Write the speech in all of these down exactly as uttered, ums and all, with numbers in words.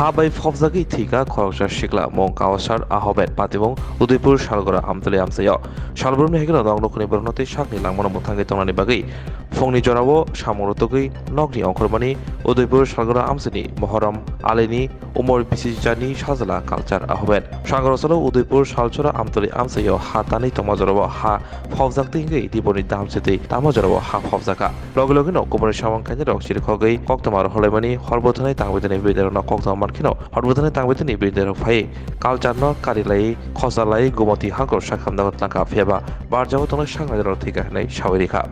Ha bai phobjagwi thwikha khoroksa sikla, mung Kausar Ahmed, patimung Udaipur Salgora Amtwlwi amchaio. Salbrumni haikheno nok nukhungni borokno tei sakni langmano mwthangwi tongnani bagwi phungni jorao samung rwtugwi nokni ongkhormani Udaipur Salgora amchaini Mohorom Alini umor bisi jani sajla Kausar Ahmed. Sangrosalo Udaipur Salsora Amtwlwi amchaio ha tanwi tongma jorao ha phobjak twi hwnkhe diboni damse twi tamo jorao ha phobjakha. Loge logeno kubuni samung kainwi rok chirikhogwi koktwma rohorlaimani, horbo thani tangwi tini bidirokno koktwma mankheno horbo thani tangwi tini bidirok phai Kausarno karilai khosalai gumoti hangkor sakhamna tlangkha, phiyaba barjao tongnai sangnai rok thwikha hwnwi sawi rikha.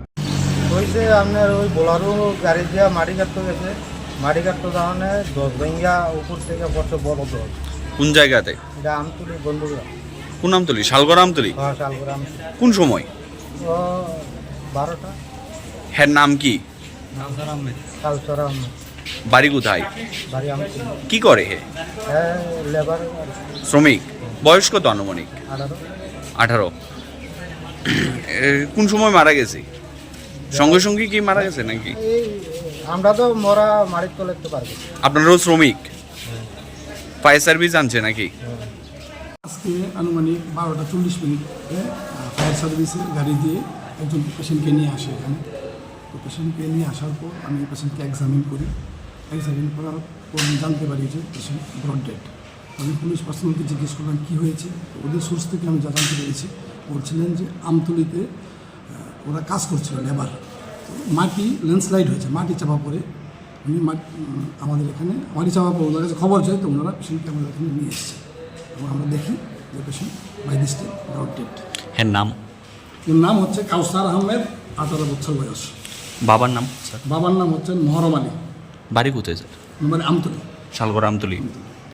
হয়েছে আপনার ওই বোলারো গাড়ি দিয়া মাটি কাটতে গেছে, মাটি কাটতে যাওয়ানে দশ ভেঙ্গা উপর থেকে পড়ছে বড় দশ। কোন জায়গাতে? এটা আমতলি বন্ধুরা। কোন আমতলি? শালগড় আমতলি? হ্যাঁ, শালগড় আমতলি। কোন সময়? ও বারোটা। হ্যার নাম কি? কালচার আহমেদ। কালচার আহমেদ। বাড়ি কোথায়? বাড়ি আমতলি। কি করে হে? হ্যাঁ, লেবার। শ্রমিক। বয়স কত আনুমানিক? আঠারো। আঠারো। এ, কোন সময় মারা গেছে? সঙ্গে সঙ্গে কি মারা গেছে নাকি? এই আমরা তো মরা মাটির তলে তো পারবো। আপনারাও শ্রমিক? ফায়ার সার্ভিস আনছে নাকি? আজকে আনুমানিক বারোটা চল্লিশ মিনিটে, আহ, ফায়ার সার্ভিসের গাড়ি দিয়ে একজন পেশেন্টকে নিয়ে আসে এখানে। তো পেশেন্টকে নিয়ে আসার পর আমি পেশেন্টকে এক্সামিন করি। এক্সামিন করার পর আমি জানতে পারি যে পেশেন্ট ব্রড ডেড। আমি পুলিশ পার্সোনালকে জিজ্ঞেস করলাম কী হয়েছে। তো ওদের সোর্স থেকে আমি যা জানতে পেরেছি, বলছিলেন যে আমতলিতে, আহ, ওরা কাজ করছিল, লেবার। তো মাটি ল্যান্ডস্লাইড হয়েছে, মাটি চাপা পড়ে উনি মা-, উম, আমাদের এখানে মাটি চাপা পড়ে ওনার কাছে খবর যায়, তো ওনারা পেশেন্টকে আমাদের এখানে নিয়ে এসছে এবং আমরা দেখি যে patient by this time brought dead. হ্যাঁ, নাম? এর নাম হচ্ছে কাউসার আহমেদ, আঠারো বছর বয়স। বাবার নাম, স্যার? বাবার নাম হচ্ছেন মহরম আলী। বাড়ি কোথায়, স্যার? মানে আমতলি। শালগড় আমতলি।